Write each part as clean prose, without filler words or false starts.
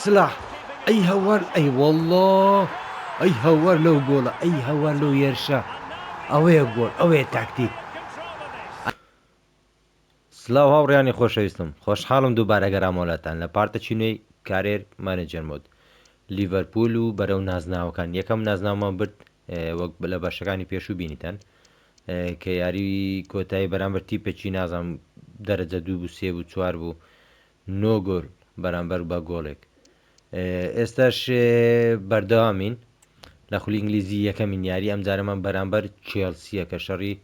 سلاح ئەی هەوار ئەی واللە ئەی هەوار لەو گۆڵە ئەی هەوار لەو یەرشە ئەوەیە گۆڵ ئەوەیە تاکتیک. سلاو هاوڕیانی خۆشەویستم خۆشحاڵم دووبارە گەرامەوە لاتان لە part ەکی نوێی Career Manager Mode لیڤەرپول و بەرەو نازناوەکان یەکەم نازناومان برد وەک لە بەشەکانی پێشوو بینیتان کە یاری کۆتایی بەرامبەر تیپێکی نازانم دەرەجە دوو بوو سێ بوو چوار بوو نۆ گۆل بەرامبەر بە گۆڵێک ئێستاش بەردەوامین لە خولی ئینگلیزی یەکەمین یاری ئەمجارەمان بەرامبەر چێڵسیە کە شەڕی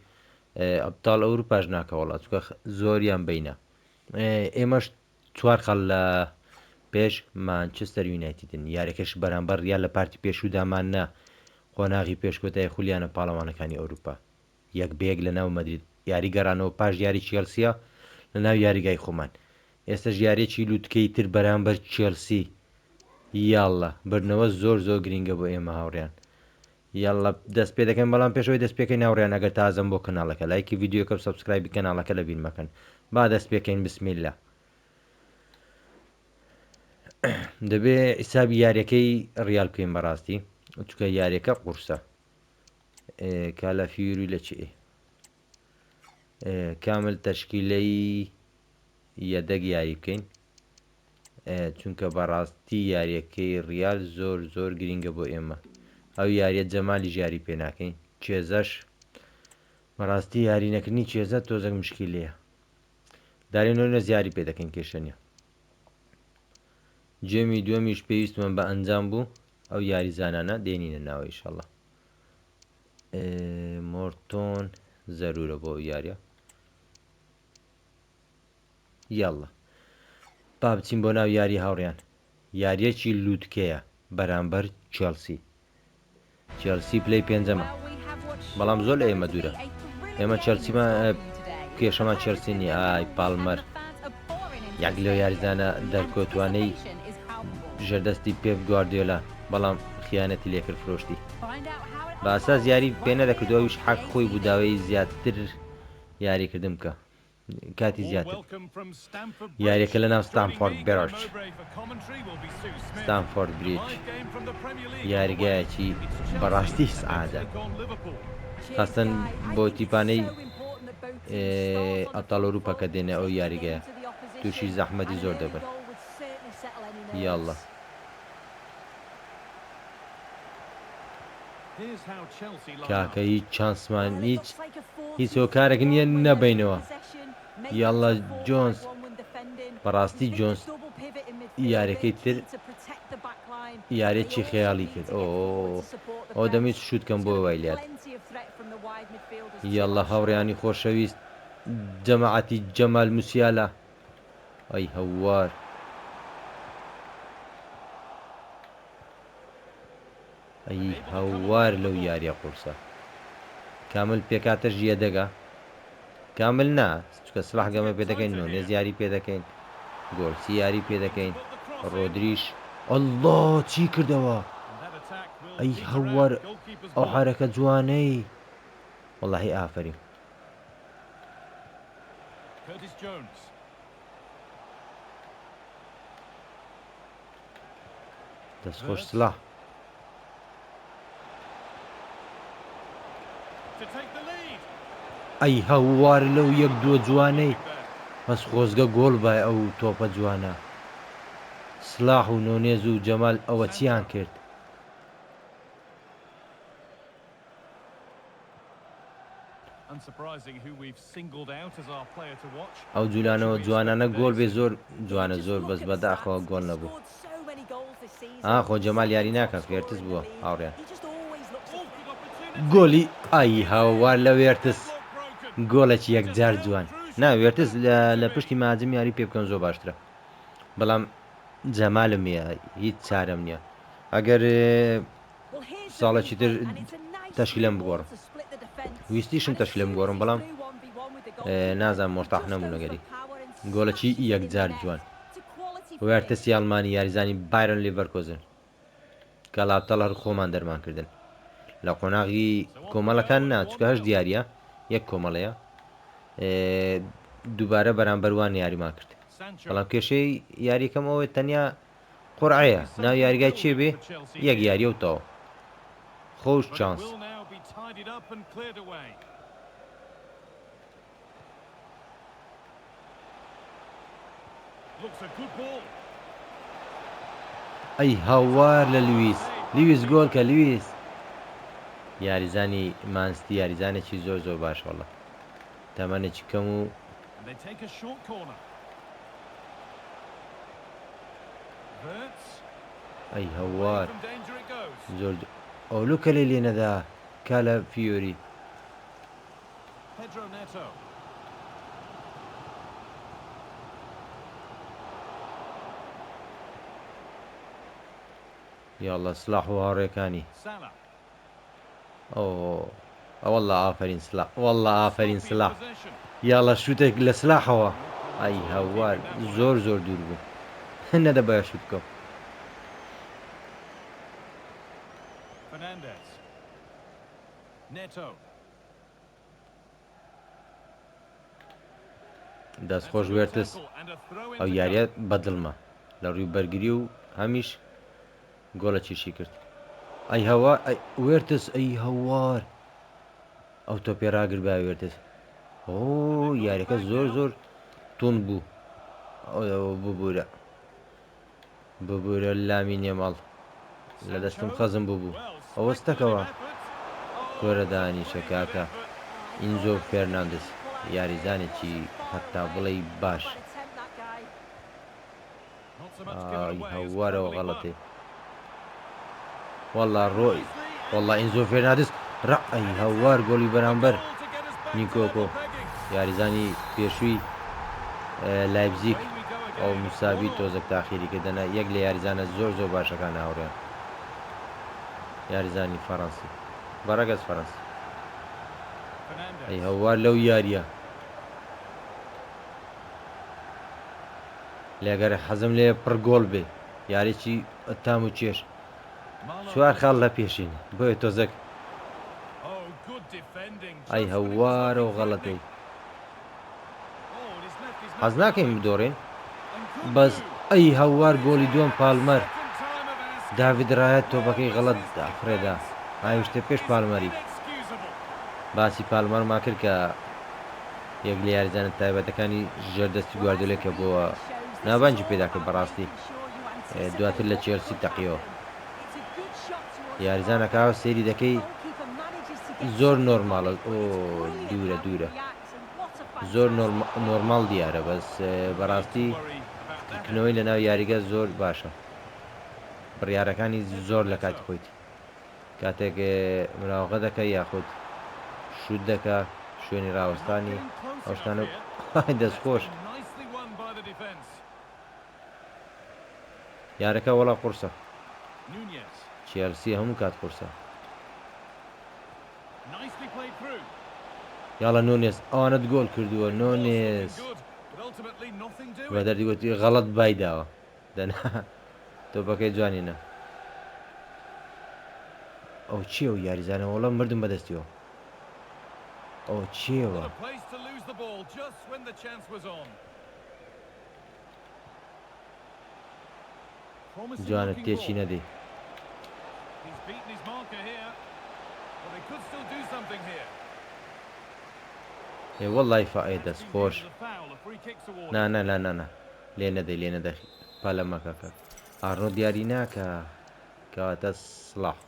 ئەبتاڵ ئەوروپاش ناکە وڵات چکە زۆریان بینە ئێمەش چوار خاڵ لە پێش مانچستەر یونایتدن یاریەکەش بەرامبەر ریال لە part ی پێشوودامان نا قۆناغی پێش کۆتایی خولی یانە پاڵەوانەکانی ئەوروپا یەک بە یەک لە ناو مەدرید یاری گەڕانەوە پاش یاری چێڵسیە لە ناو یاریگای خۆمان ئێستەش یاریەکی لوتکەی تر بەرامبەر چێڵسی یاڵڵا بردنەوە زۆر زۆر گرینگە بۆ ئێمە هاوڕیان یاڵڵا دەست پێ دەکەین بەڵام پێش ئەوەی دەست پێکەین هاوڕێیان ئەگەر تازەن بۆ کەناڵەکە لایکی ڤیدیۆکە و subscribe ی کەناڵەکە لەبیر مەکەن با دەست پێکەین بسم اللە دەبێ حیسابی یاریەکەی ڕیال بکەین بەڕاستی چونکە یاریەکە قورسە کالافیوری لە چێ کامل تەشکیلەی یەدەگ یاری بکەین چونکە بەڕاستی یاریەکەی ڕیال زۆر زۆر گرینگە بۆ ئێمە ئەو یاریە جەمالیش یاری پێ ناکەین چێزەش بەڕاستی یاری نەکردنی چێزە تۆزەک مشکیلەیە دارین نۆنێز یاری پێ دەکەین کێشە نیە game ی دووەمیش پێویستمان بە ئەنجام بوو ئەو یاریزانانە دێنینە ناوە ئیشەڵا مۆرتۆن زەرورە بۆ ئەو یاریە یاڵڵا با بچین بۆ ناو یاری هاوڕیان یاریەکی لوتکەیە بەرامبەر چێڵسی چێڵسی پلەی پێنجەمە بەڵام زۆر لە ئێمە دوورە ئێمە چێڵسیمان کێشەمان چێڵسی نییە ئای پاڵمەر یەک لەو یاریزانە دەرکەوتوانەی ژێردەستی پێپ گواردیۆلا بەڵام خیانەتی لێکرد فرۆشتی بە ئەساس یاری پێ نەدەکرد ئەویش حەق خۆی بوو داوای زیاتر یاریکردن بکە کاتی زیاتر یاریەکە لە ناو ستانفۆرد بێرج ستانفۆرد بریج یاریگایەکی بەڕاستی سعادە خاستن بۆ تیپانەی ئەبتاڵ ئەوروپا کە دێنە ئەو یاریگایە تووشی زەحمەتی زۆر دەبن یاڵڵا کاکە هیچ چانسمان هیچ هیچ هۆکارێک نییە نەبینەوە یاڵڵا جۆنس بەڕاستی جۆنس یاریەکەی تر یاریەکی خەیاڵی کرد ئۆ ئەو دەمویست شوت کەم بۆ وای لات یاڵڵا هاوڕێیانی خۆشەویست جەماعەتی جەمال موسیالا ئەی هەوار. ئەی هاوار لەو یاریە قورسە. کامل پێکاتەش یەدەگە کامل نا چکە سلاح گەمە پێ دەکەین نۆنێز یاری پێ دەکەین گۆلسی یاری پێ دەکەین ڕۆدریش اللە چی کردەوە ئەی هەوار ئەو حرەکە جوانەی وەڵاهی ئافەرین. دەست خۆش سلاح. ئەی هەوار لەو یەک دووە جوانەی بەس خۆزگە گۆڵ بای ئەو تۆپە جوانە سلاح و نۆنێز و جەمال ئەوە چیان کرد. ئەو جولانەوە جوانانە گۆڵ بێ زۆر جوانە زۆر بەس بەداخەوە گۆڵ نەبوو ئا خۆ جەمال یاری ناکە فێرتس بووە هاوڕیان گۆلی ئای هاوار لە وێرتس گۆڵێکی یەکجار جوان نا وێرتس لە پشتی ماجم یاری پێ بکەن زۆر باشترە بەڵام جەمالم نییە هیچ چارەم نییە ئەگەر ساڵێکی تر تەشکیلەم بگۆڕم ویستیشم تەشکیلەم بگۆڕم بەڵام نازانم مۆرتاح نەبوو لەگەری گۆڵەکی یەکجار جوان وێرتسی ئەڵمانی یاریزانی بایرن لیڤەرکۆزن کە لاپتەڵ هەر خۆمان دەرمان کردن لە قۆناغی کۆمەڵەکان نا چکە هەش دیارە یەک کۆمەڵەیە دووبارە بەرامبەروان یاریمان کرد بەڵام کێشەی یاریەکەم ئەوەی تەنیا. قورعەیە ناو یاریگای چێ بێ یەک یاریە و تەواو خۆش چانس. ئەی هاوار لە لویس لویس گۆل کە لویس یاریزانی مانستی یاریزانێکی زۆر زۆر باش وەڵا تەمەنێکی کەم و ئەی هەوار زۆر ئەولو کە لێ لێ نەدا کالە فیۆری. یاڵە سلاح و هاوڕێکانی ئەوە واللە ئافەرین سلاح واللە ئافەرین سلاح یاڵە شوتێک لە سلاحەوە ئەی هەوار زۆر زۆر دوور بوو نەدەبایە شوت بکەم. دەست خۆش وێرتس ئەو یاریە بەدڵمە لە ڕووی بەرگری و هەمیش گۆڵە چیشی کرد ئەی هەوا وێرتس ئەی هەوار ئەو تۆپێ ڕاگر با وێرتس ئۆ یاریەکە زۆر زۆر تون بوو ببوورە ببورە لامین یەماڵ لە دەستم خەزم بووبوو ئەوەستەکەوە کۆرە دانیشە کاکە ئینزۆ فێرناندز یاریزانێکی هەتا بڵێی باش ئای هەوارەوە غەڵەتێ والله ڕۆی والله ئینزۆ فێرناندز ڕەئەی هەوار گۆڵی بەرامبەر نیکۆکۆ یاریزانی پێشووی لایپزیگ ئەو موسابی تۆزەک تاخیری کردەنە یەک لە یاریزانە زۆر زۆر باشەکان هاوڕێیان یاریزانی فەڕەنسی بە ڕەگەز فەڕەنسی ئەی هەوار لەو یاریە لەگەر حەزم لێ پڕ گۆڵ بێ یاریی تام و چێژ چوار خاڵ لە پێشین بۆیە تۆزەک ئەی هەوارە و غەڵەتەی حەز ناکەین بدۆڕێن بەس ئەی هەوار گۆڵی دووەم پاڵمەر داڤید ڕایە تۆپەکەی غەڵەت فڕێدا هاویشتە پێش پاڵمەری باسی پاڵمەرمان کرد کە یەک لە یاریزانە تایبەتەکانی ژێر دەستی گواردیۆلێ کە بۆ ناوبانگی پێدا کرد بەڕاستی دواتر لە چێلسی تەقیەوە یاریزانەکە سەیری دەکەی زۆر نۆرماڵە ئۆ دوورە دوورە زۆر نۆرماڵ دیارە بەس بەڕاستی فکرکردنەوەی لەناو یاریگە زۆر باشە بڕیارەکانی زۆر لە کاتی خۆیت کاتێک مراوغە دەکە یاخود شوت دەکە شوێنی ڕاوەستانی ئەو شتانە دەستخۆش یارەکە وەڵا قورسە چێلسی هەموو کات قورسە یاڵە نۆنێس ئەوانت گۆڵ کردووە نۆنێس بە دەردی گوتی غەڵەت بای داوە دەنا تۆپەکەی جوانی نا ئەو چییە و یاریزانە وەڵا مردم بەدەستیەوە ئەو چیەوە جوانە تێکی نەدەی. ئێ وەڵای فائێ دەست خۆش نا نا لا نا نا لێ نەدەی لێ نەدەی پەلە مەکە کاک ئارنۆ دیاری ناکە کەواتە سڵاح.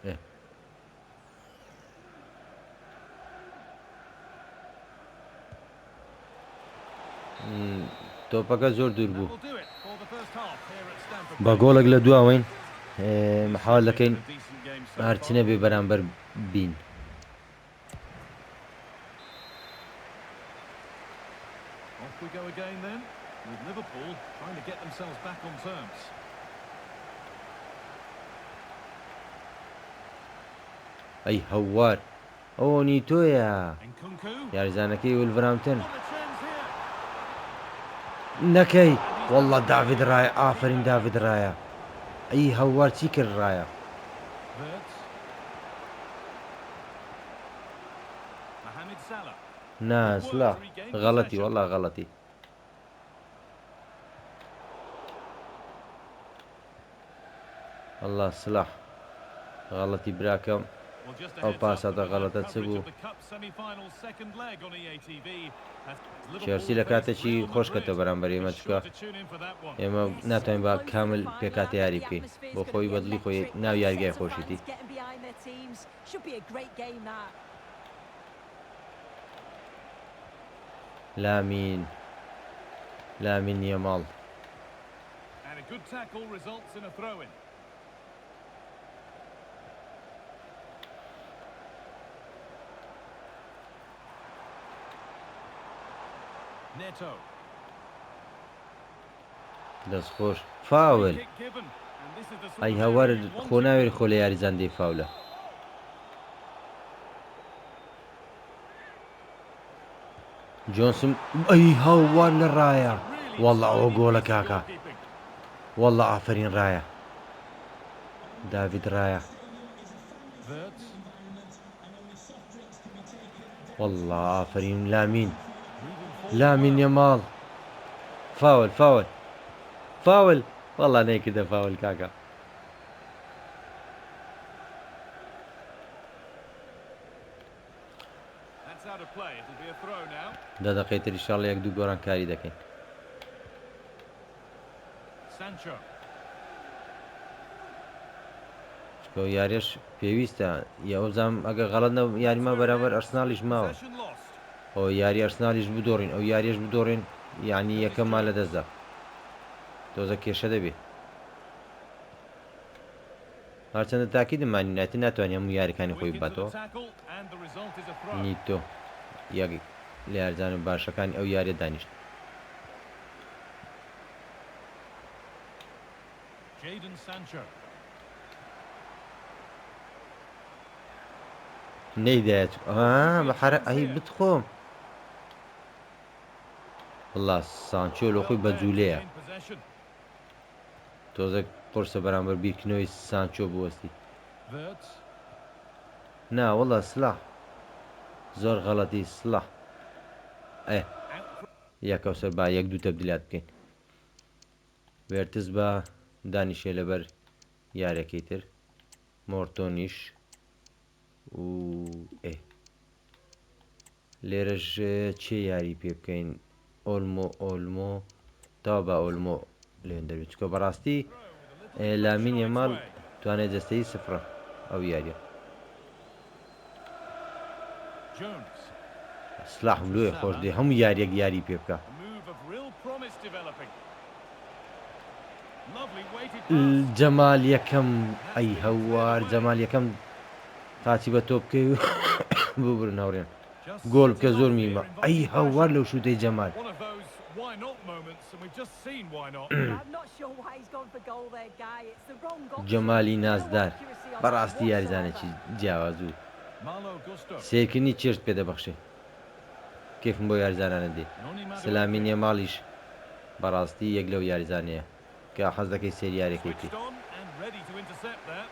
ئێ. تۆپەکە زۆر دوور بوو بە گۆڵێک لە دواوەین محاول دەکەین هەرچی نەبێ بەرامبەر بین. Off we go again then, with Liverpool trying to get themselves back on terms. ئەی هەوار ئەوە نیتۆیە یاریزانەکەی ولڤرامتن نەکەی واللە داڤید ڕایە ئافەرین داڤید ڕایە ئەی هەوار چی کرد ڕایە نا Good work سڵاح to regain غەڵەتی possession. وەڵا غەڵەتی. وەڵا سڵاح غەڵەتی براکەم Well, just a ئەو heads up that پاساتە we'll have غەڵەتە چ coverage بوو؟ of the Cup semi-final second leg on EA TV as چێلسی Liverpool لە face کاتێکی Real خۆش Madrid. کەتە بەرامبەر Be ئێمە sure چکە to tune in for that one. ئێمە ناتوانین بە کامل پێکاتە یاری بکەین بۆ خۆی بەدڵی خۆی ناو یاریگای خۆشیتی. لامین لامین یەماڵ. And a good tackle results in a throw-in. Neto. دەست خۆش Free فاول. kick given. And this is the sort ئەی of هەوار area you want خۆ to ناوێری be. خۆ لە یاریزان دێی فاولە. جۆنسن ئەی هەوار لە ڕایە. Really والله ئەوە tidy گۆڵە piece of کاکە. goalkeeping. والله ئافرین ڕایە. داڤید ڕایە. Wirtz والله ئافرین لامین. moving forward لامین well. یەماڵ. فاول فاول. فاول. والله نەیکردە فاول کاکە. That's out of play. It'll be a throw now. دە دقەی تر ئینشاڵڵا یەک دوو گۆڕانکاری دەکەین. Sancho. چکە یاریش پێویستە یاوزام ئەگە غەڵەت نە That's یاریما where it بەرامبەر ends. ئەرسناڵیش ماوە. Possession lost. ئەو یاری ئەرسناڵیش بدۆڕین ئەو یاریش بدۆڕین یعنی Curtis یەکەممان Jones. لەدەستدا. تۆزە کێشە دەبێ. هەرچەندە تاکیدم مان یونایتد ناتوانێت هەموو یاریەکانی خۆی Quick into the بباتەوە. tackle, and the result is a throw. نیتۆ یەک لە یاریزانە باشەکانی ئەو یاریە دانیشت. Jadon Sancho. نەیدایەت Could be بە a حەرە chance ئەی here. بتخۆم. والله سانچۆ لە Well خۆی there to بەجوولەیە. gain possession. تۆزە قورسە بەرامبەر بیرکردنەوەی سانچۆ بوەستی. Wirtz. نا والله سلاح زۆر غەڵەتی سلاح. ئێ Out for یەکەو سەر با یەک دوو تەبدیلات بکەین. وێرتز بە دانیشێ لەبەر یارەکەی تر. مۆرتۆنیش و ئێ لێرەش چێ یاری پێ بکەین؟ ئۆلمۆ ئۆلمۆ تا بە ئۆلمۆ لێن دەبێت چکە بەڕاستی throw with a little pressure لامین on its یەماڵ way. توانای جەستەیی سفرە ئەو یاریە. Jones. سلاحم لۆیە خۆش Salah. دێ هەموو یاریەک یاری پێ بکە. A move of real promise developing. Lovely weighted pass. جەمال یەکەم That's ئەی been cleared هەوار away. جەمال یەکەم قاچی بە تۆ بکەی و ببرن هاوڕێن. Just گۆل set بکە it زۆر off here, میمە. ئەی inviting هەوار pressure. لەو شووتەی جەمال. One of those why not moments, and we've just seen why not. I'm not sure why he's gone for goal there, Guy. It's the wrong option. جەمالی No نازدار accuracy on that بەڕاستی یاریزانێکی whatsoever. جیاواز و Malo Gusto. سێکردنی چێشت پێدەبەخشێ. کێفم بۆ یاریزانانە دێ. Noni سلامین Madueke. یەماڵیش بەڕاستی یەک لەو یاریزانەیە کە حەز دەکەی سێر یاریەکەی Switched بکەی. on and ready to intercept there.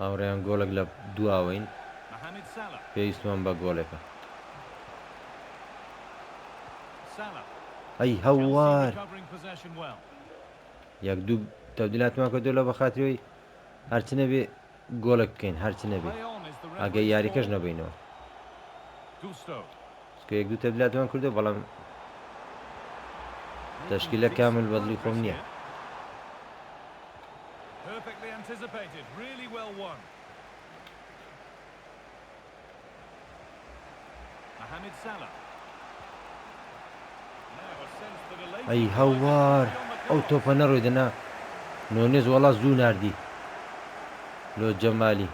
هاوڕێیان گۆڵێک لە دواوەین. Mohamed Salah. پێویستمان بە گۆڵێکە. Salah. ئەی Chelsea هەوار. recovering possession well. یەک دوو تەبدیلاتمان کردو لە بەخاترەوەی هەرچ نەبێ گۆڵێک بکەین هەرچ نەبێ. Play on is the ئەگەر referee's یاریەکەش call. نەبینەوە. Gusto. چونکە یەک دوو تەبدیلاتمان کردو بەڵام Making تەشکیلە decent کامل بەدڵی progress خۆم نییە. here. Perfectly anticipated, really well won. Mohamed Salah. Now a sense that a late ئەی equaliser هەوار could be on the ئەو cards. تۆپە نەڕۆی دەنا. نۆنێز وەڵا زوو ناردی لۆ جەمالی.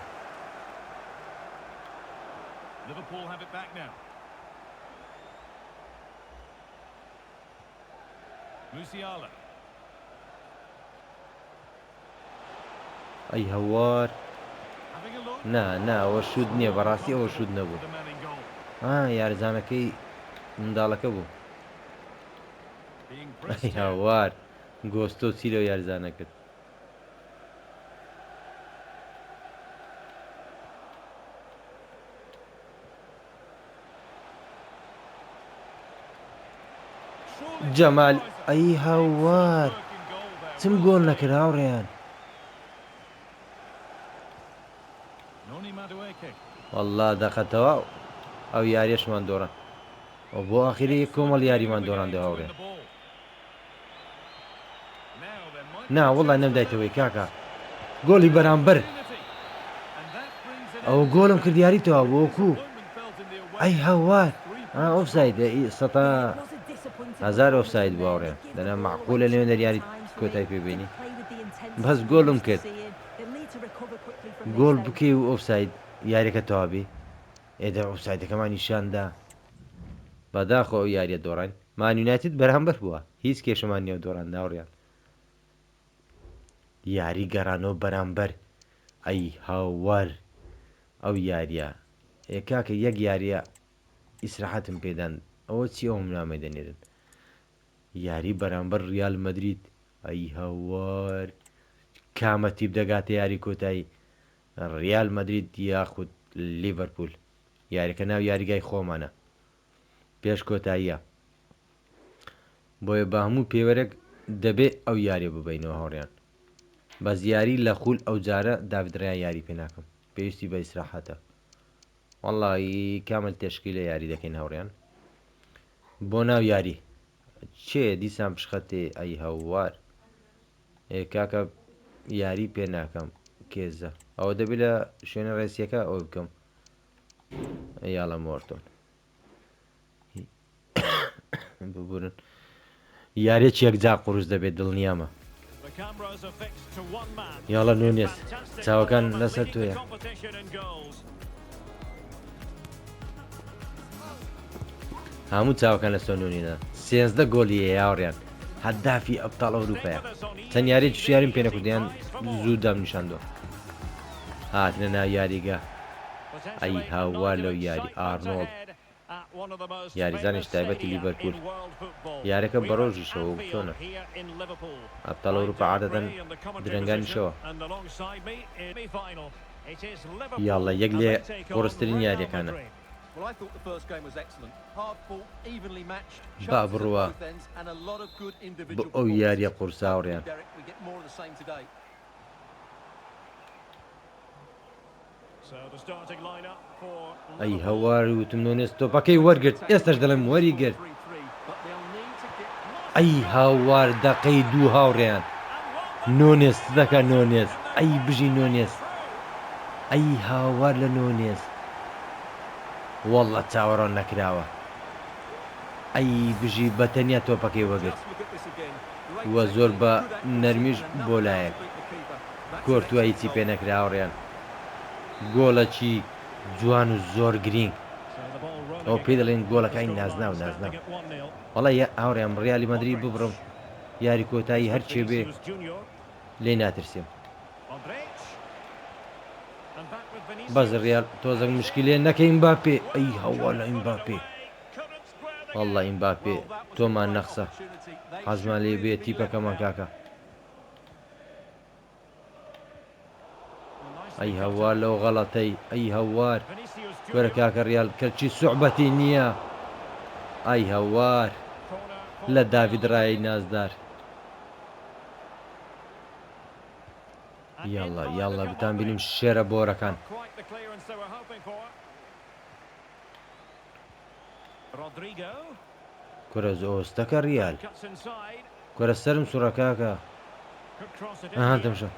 Liverpool have it back now. Musiala. ئەی هەوار. Having a look. نا نا ئەوە شوت نییە More than بەڕاستی ئەوە شوت comfortable نەبوو. for the man in goal. ئا یاریزانەکەی منداڵەکە بوو. Being ئەی pressed here. هەوار. گۆستۆ چی لەو یاریزانە کرد. جەمال ئەی هاوار چم گۆڵ نەکرد هاوڕێیان. واللە دەقە تەواو ئەو یاریەشمان دۆڕان ئەو بۆ ئاخیری کۆمەڵ یاریمان دۆڕاندە هاوڕێ نا وەڵا نەمدایتەوەی کاکە گۆڵی بەرامبەر ئەو گۆڵم کرد یاری تەواو بۆ کو ئەی هاوار ئۆفساید سەتا هەزار ئۆفساید بوو هاوڕێ دەنا معقولە لێ یاری کۆتای پێبینی بەس گۆڵم کرد گۆڵ بکەی و ئۆفساید یاریەکە تەواو بی ئێ دە ئۆفسایدەکەمان نیشان دا. بەداخەوە ئەو یاریە دۆڕاین. مان یونایتد بەرامبەر بووە هیچ کێشەمان نیە دۆڕان ناوڕیان یاری گەڕانەوە بەرامبەر ئەی هاوار ئەو یاریە ئێ کاکە یەک یاریە ئیسراحەتم پێدان ئەوە چی ئەوم نامەی دەنێرن یاری بەرامبەر ڕیال مەدرید ئەی هاوار کامە تیپ دەگاتە یاری کۆتایی ڕیال مەدرید یاخود لیڤەرپوول یاریەکە ناو یاریگای خۆمانە پێش کۆتاییە بۆیە بە هەموو پێوەرێک دەبێ ئەو یاریە ببینەوە هاوڕیان بەس یاری لە خول ئەو جارە داڤید ڕیان یاری پێ ناکەم پێویستی بە ئیسراحەتە وەڵی کامل تشکیلە یاری دەکەین هاوڕیان بۆ ناو یاری چێ دیسان پشخەتێ ئەی هەوار ئێ کاکە یاری پێ ناکەم کێزە ئەوە دەبێ لە شوێنە ڕێسیەکە ئەوە بکەم یاڵە مۆرتۆن ببورن یاریەکی یەکجار قورس دەبێت دڵنیامە یاڵە نونێز چاوەکان لەسەر تۆیە. هەموو چاوەکان لەسەر نونینە 13 گۆلی هەیە هاوڕیان هەدافی ئەبتاڵ ئەوروپایە چەند یاریەکی یاریم پێ نەکردیان زوو دام نیشاندووە هاتنە ناو یاریگە ئەی هاوار لەو یاری ئارنۆڵد یاریزانێکی تایبەتی لیڤەرپوول یاریەکە بە ڕۆژیشەوە و چۆنە ئەبتاڵ ئەوروپا عادەتەن درەنگانی شەوە یاڵڵە یەک لێ قوڕسترین یاریەکانە با بڕوا بۆ ئەو یاریە قورسە هاوڕێیان. ئەی هەوار وتم نۆنێز تۆپەکەی وەرگرت ئێستاش دەڵێم وەری گرت ئەی هاوار دەقەی دوو هاوڕێیان نۆنێز دەکە نۆنێز ئەی بژی نۆنێز ئەی هاوار لە نۆنێز واللە چاوەڕوان نەکراوە ئەی بژی بە تەنیا تۆپەکەی وەگرت وە زۆر بە نەرمیش بۆ لایەک کۆرتوا هیچی پێ نەکرا هاوڕێیان گۆڵەکی جوان و زۆر گرینگ ئەوە پێی دەڵێن گۆڵەکانی نازناو نازناو وەڵا یا هاوڕێیان ڕیالی مەدرید ببڕم یاری کۆتایی هەرچێ بێ لێی ناترسێم بەس ڕیال تۆزەک مشکلێ نەکە ئیمباپێ ئەی هەوا لە ئیمباپێ واللە ئیمباپێ تۆمان نەخسە حەزمان لێ بێ تیپەکەمان کاکە ئەی هەوار لەو غەڵەتەی ئەی هەوار وەرە کاکە ڕیال کەچی سوعبەتی نییە ئای هەوار لە داڤید ڕای نازدار یاڵڵا یاڵڵا بتان بینم شێرە بۆرەکان. کورە زۆستەکە ریال کورە سەرم سوڕە کاکە ئەها تەمشا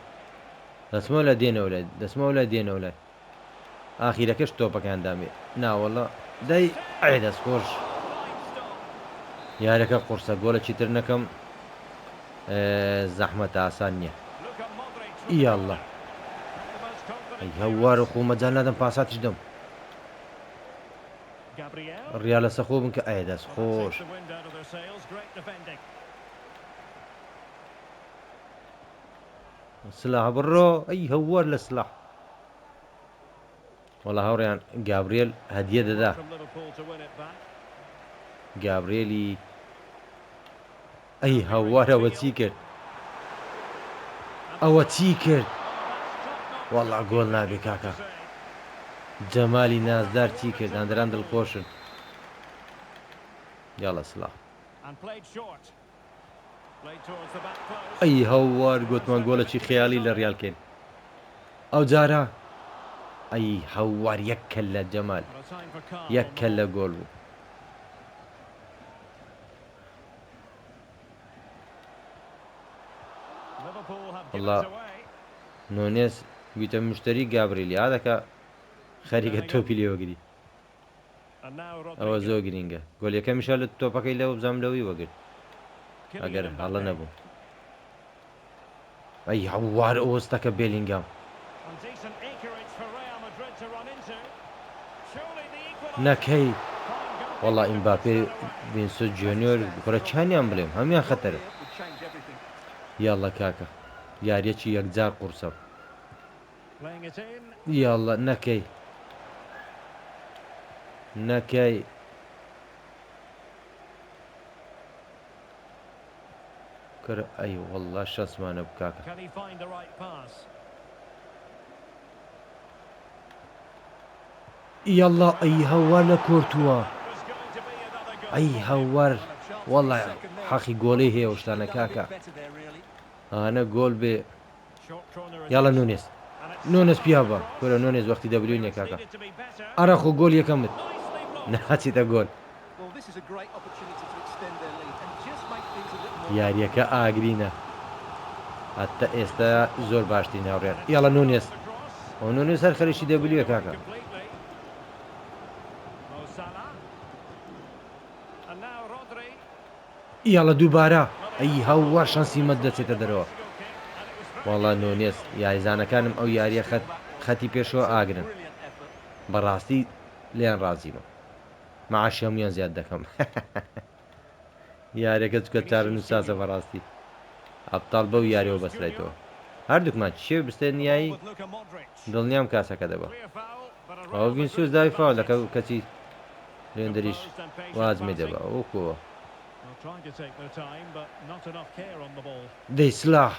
دەچمەوە لە دێنەوە لای دەچمەوە لای دێنەوە لای ئاخیرەکەش تۆپەکەیان دامێ ناوەڵا دای ئەی دەست خۆش یارەکە قورسە گۆڵێکی تر نەکەم زەحمەتە ئاسان نییە یاڵڵا ئەی هەوار و خۆ مەجال نادەم پاساتیش دەم ڕیا لەسە خۆ بن کە ئەی دەست خۆش سلاح بڕۆ ئەی هەوار لە سلاح وەڵا هاوڕێیان گابرێل هەدیە دەدا گابرێلی ئەی هاوارەوە چی کرد؟ ئەوە چی کرد وەڵا گۆڵ نابێ کاکە جەمالی نازدار چی کرد هاندەران دڵخۆشن یاڵە سڵاو. ئەی هەوار گۆتمان گۆڵەکی خەیاڵی لە ڕیال کەین ئەو جارە ئەی هەوار یەک کەللە جەمال یەک کەللە گۆل بوو. وەڵا نۆنێز بیتە مشتری گابریلی ئادەکە خەریکە تۆپی لێوەگری ئەوە زۆر گرینگە گۆل یەکەمیشە لە تۆپەکەی لەوە بزانم لەوەی وەگرت ئەگەر هەڵە نەبووم ئەی هەوار ئۆستەکە بێلینگام نەکەی وەڵا ئیمباپێ ڤینسۆ جۆنیۆر کورە چانیان بڵێم هەموان خەتەرن یاڵە کاکە یاریەکی یەکجار قورسە یاڵە نەکەی نەکەی کورە ئەی واللە شەسمانە بکاکە. یاڵڵا ئەی هاوار لە کۆرتوا ئەی هاوار وەڵا حەقی گۆڵی هەیە ئەو شتانە کاکە ئانە گۆل بێ یاڵە نونێز نونێز پیا بە کورە نونێز وەختی دەبلیو نیە کاکە ئەرە خۆ گۆل یەکەمت ناچیتە گۆل یاریەکە ئاگرینە هەتا ئێستا زۆر باشترین هاوڕێیان یاڵە نونێز ئەو نونێز هەر خەریکی دەبلیە کاکە یاڵە دووبارە ئەی هەوار شانسی مەت دەچێتە دەرەوە وەڵا نونێز یاریزانەکانم ئەو یاریە خەت خەتی پێشەوە ئاگرن بەڕاستی لێیان ڕازیمە معاشی هەموویان زیاد دەکەم یاریەکە چکە چارەنووسسازە بەڕاستی ئەبتاڵ بەو یاریەوە بەسرایتەوە هەردووکمان چێ بستێنیایی دڵنیام کاسەکە دەبا ئەوە ڤینسیۆس داوی فاول دەکە و کەچی لێندەریش وازمێ دەبا وەکوەوە دەی سلاح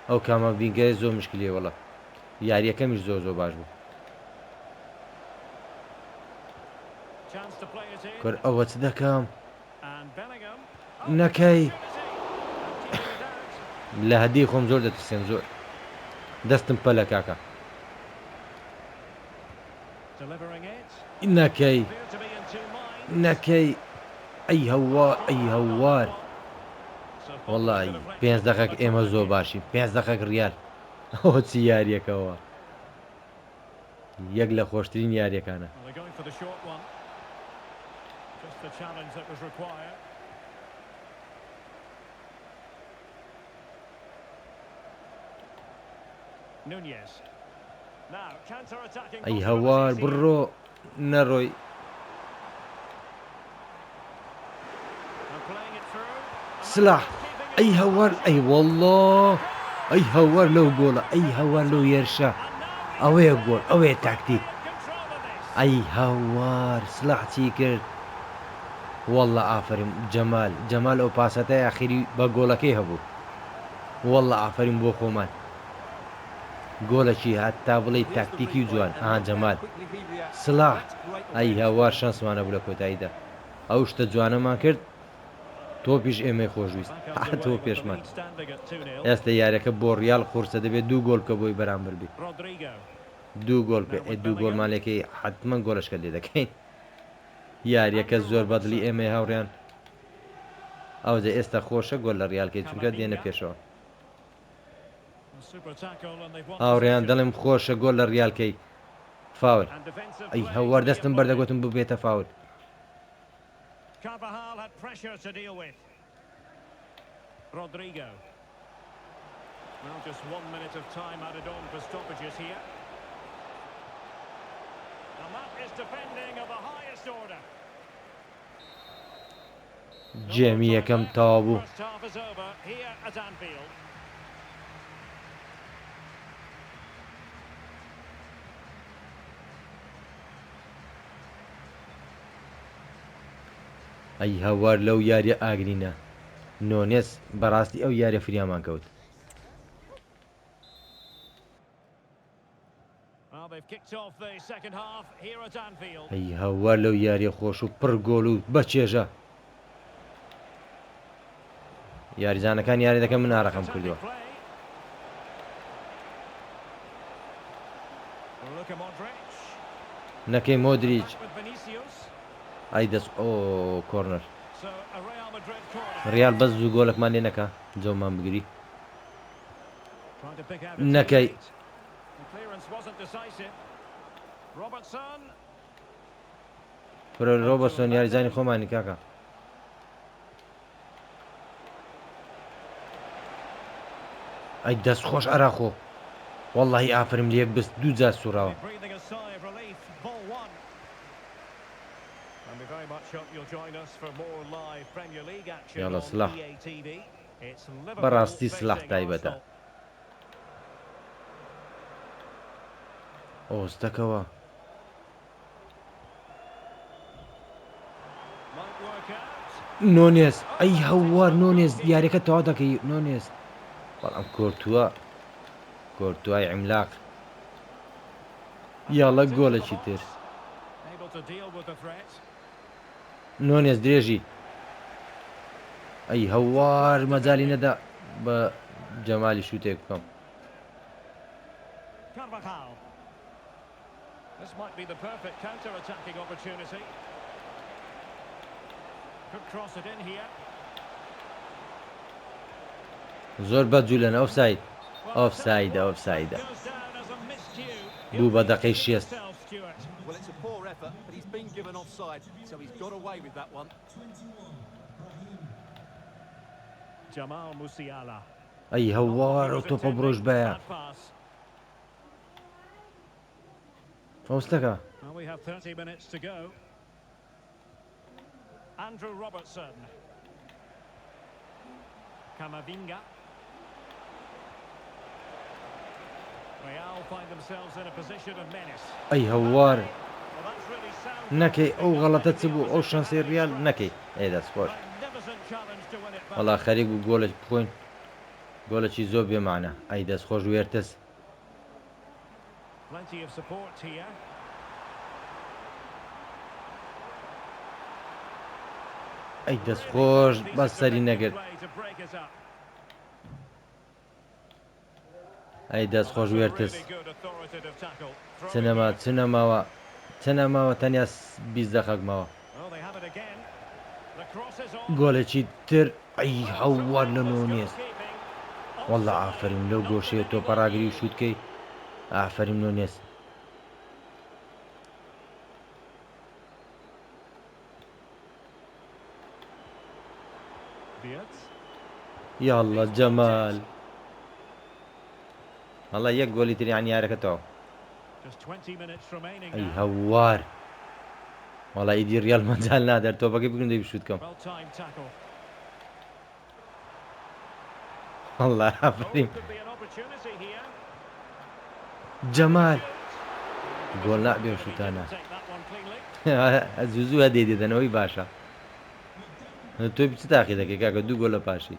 ئەو کامە ڤینگەیە زۆر مشکلیە وەڵا یاریەکەمیش زۆر زۆر باش بوو کور ئەوە چ دەکەم نەکەی لە هەدی خۆم زۆر دەترسێم زۆر دەستم پەلە کاکە نەکەی نەکەی ئەی هەوا ئەی هەوار وەڵی پێنج دەقەک ئێمە زۆر باشین پێنج دەقەک ڕیال ئەوە چی یاریەکەوە یەک لە خۆشترین یاریەکانە. ئەی هەوار بڕۆ نەڕۆی. سلاح ئەی هەوار ئەی واللە ئەی هەوار لەو گۆڵە ئەی هەوار لەو یێرشە ئەوەیە گۆڵ ئەوەیە تاکتیک ئەی هەوار سلاح چی کرد واللە ئافەرم جەمال جەمال ئەو پاسەتای ئاخیری بە گۆڵەکەی هەبوو واللە ئافەرم بۆ خۆمان گۆڵەکی هەتا بڵێی تاکتیکی و جوان ئەها جەمال سلاح ئەی هاوار شانسمان هەبوو لە کۆتاییدا ئەو شتە جوانەمان کرد تۆپیش ئێمەی خۆشویست هاتەوە پێشمان ئێستا یاریەکە بۆ ڕیال قورسە دەبێت دوو گۆڵ بکە بۆی بەرامبەر بی دوو گۆڵ بکە ئێ دوو گۆڵمان لێکەی حتمما گۆڵەشکە لێ دەکەین یاریەکە زۆر بەدڵی ئێمەی هاوڕیان ئەوجا ئێستا خۆشە گۆل لە ڕیالکەی چونکە دێنە پێشەوە هاوڕێیان دەڵێم خۆشە گۆل لە ڕیال کەی فاول ئەی هەوار دەستم بەردەگوتم ببێتە فاول. گێمی یەکەم تەواو بوو. ئەی هاوار لەو یاریە ئاگرینە. نۆنێس بەڕاستی ئەو یاریە فریامان کەوت. ئەی هاوار لەو یاریە خۆش و پڕ گۆل و بەچێژە. یاریزانەکان یاری دەکەن من ئارەقەم کردووە. نەکەی مۆدریچ ئای دەست ئۆ کۆرنەر ڕیال بەس زوو گۆلەکمان لێ نەکە جەومان بگری نەکەی کورە رۆبەرسۆن یاریزانی خۆمانی کاکە. ئەی دەست خۆش ئەراخۆ واللهی ئافرم لە یەک بست دوو جار سوڕاوە. یاڵە سلاح بەڕاستی سلاح تایبەتە. ئۆستەکەوە. نۆنێز ئەی هەوار نۆنێز یاریەکە تەواو دەکەی نۆنێز بەڵام کۆرتوا کۆرتوای عیملاق یاڵە گۆلەکی تر نۆنێز درێژی ئەی هەوار مەجالی نەدا بە جەمالی شوتێک بکەم. This might be the perfect counter-attacking opportunity. Could cross it in here. زۆر بە جولەن ئۆفساید ئۆفسایدە ئۆفسایدە بوو بە دەقەی شێست. ئەی هەوار ئەو تۆپە بڕۆژ بایە. ئەوستەکە. ئەی هەوار نەکەی ئەو غەڵەتە چ بوو ئەو شانسی ڕیال نەکەی ئەی دەست خۆش وەڵا خەریک بوو گۆلێک بخۆین گۆلێکی زۆر بێمانە ئەی دەست خۆش وێرتس ئەی دەست خۆش بەس سەری نەگرت. ئەی دەست خۆش وێرتس چ نەما چ نەماوە چ نەماوە تەنیا 20 دەقەک ماوە گۆلێکی تر ئەی هەوار لە نۆنێز واللە ئافەرم لەو گۆشەیە تۆپە ڕاگری و شووتکەی ئافەرم نۆنێز. یااللە جەمال واللە یەک گۆلی تر یان یارەکە تەواو ئەی هەوار وەڵا ئیدی ڕیال مەجال نادەر تۆپەکەی بگرم دەی بشوت کەم واللە ئافەرین جەمال گۆل نابێ شوتانە زوو زوو هەدەی دەدەنەوەی باشە تۆ چ تاقی دەکەی کاکە دوو گۆل لە پاشی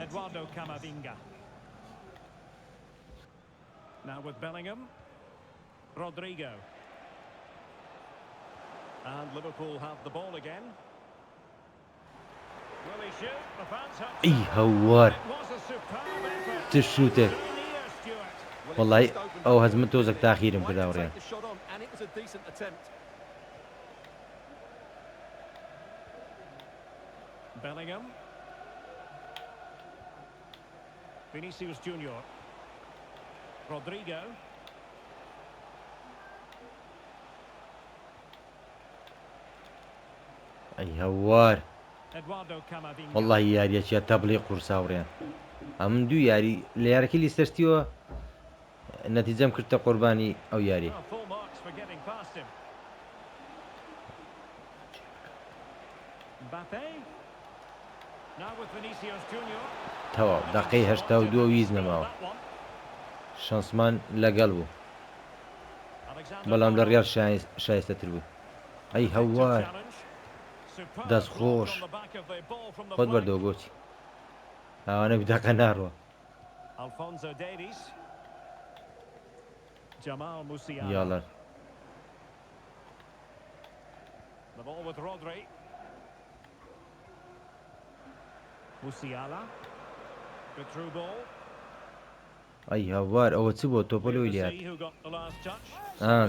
Now with Bellingham, Rodrigo. And Liverpool have the ball again. ئەی هەوار چ شوتێک وەڵی ئەو هەزمە تۆزێک تاخیرم کرد هاوڕێیان. ئەی هەوار وەڵڵاهی یاریەکیە تەبڵی قورس هاوڕێیان ئەمن دوو یاری لە یارەکەی لیستەرستیەوە نەتیجەم کردتە قوربانی ئەو یاری تەواو دەقەی 82 ویز نەماوە شانسمان لەگەڵ بوو بەڵام لە ڕیال شایستەتر بوو ئەی هەوار دەست خۆش خۆت بەردەوە بۆچی ئەوانە دەقە ناڕوە یاڵە. ئەی هاوار ئەوە چ بۆ تۆپە لۆی لات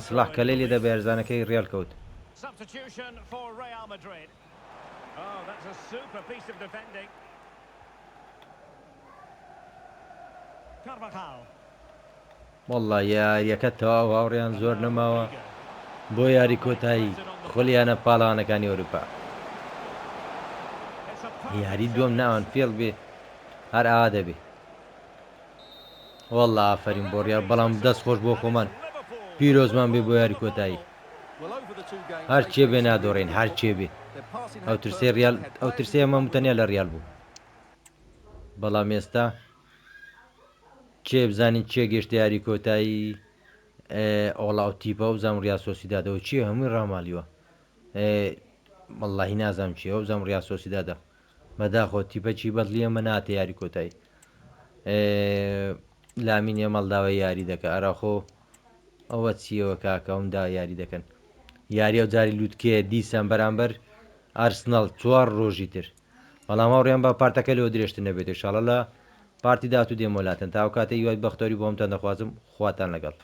سڵاح کەلێ لێدا بە یارزانەکەی ڕیال کەوت. وەڵا یاریەکە تەواو هاوڕێیان زۆر نەماوە بۆ یاری کۆتایی خولی یانە پاڵەوانەکانی ئەوروپا یاری دووەم ناوان فێڵ بێ هەر ئاوا دەبێ والله ئافەرین بۆ ڕیال بەڵام دەست خۆش بۆ خۆمان پیرۆزمان بێ بۆ یاری کۆتایی هەر چێ بێ نادۆڕین هەر چێ بێ ئەو ترسێ ڕیال ئەو ترسێ ئەمە تەنیا لە ڕیال بوو بەڵام ئێستا کێ بزانین کێ گەشتە یاری کۆتایی ئۆڵا ئەو تیپە و بزانم ڕیال سۆسیدادەوە چیە هەمووی ڕامالیوە وەڵڵاهی نازانم چیە ئەو بزانم ڕیال سۆسیدادە بەداخۆ تیپەکی بەدڵی ئەمە ناتە یاری کۆتایی لامین یەمەڵ داوای یاری دەکە ئەراخۆ ئەوە چیەوە کاکە ئەوم دا یاری دەکەن یاری ئەو جاری لوتکەیە دیسان بەرامبەر ئارسناڵ چوار ڕۆژی تر بەڵام هاوڕێیان با پارتەکە لەوە درێژتر نەبێت ئیشاڵا لە پارتی داهاتوو دێمەوە لاتان تا ئەو کاتە هیوای بەختەوەری بۆ هەمووتان دەخوازم خواتان لەگەڵ.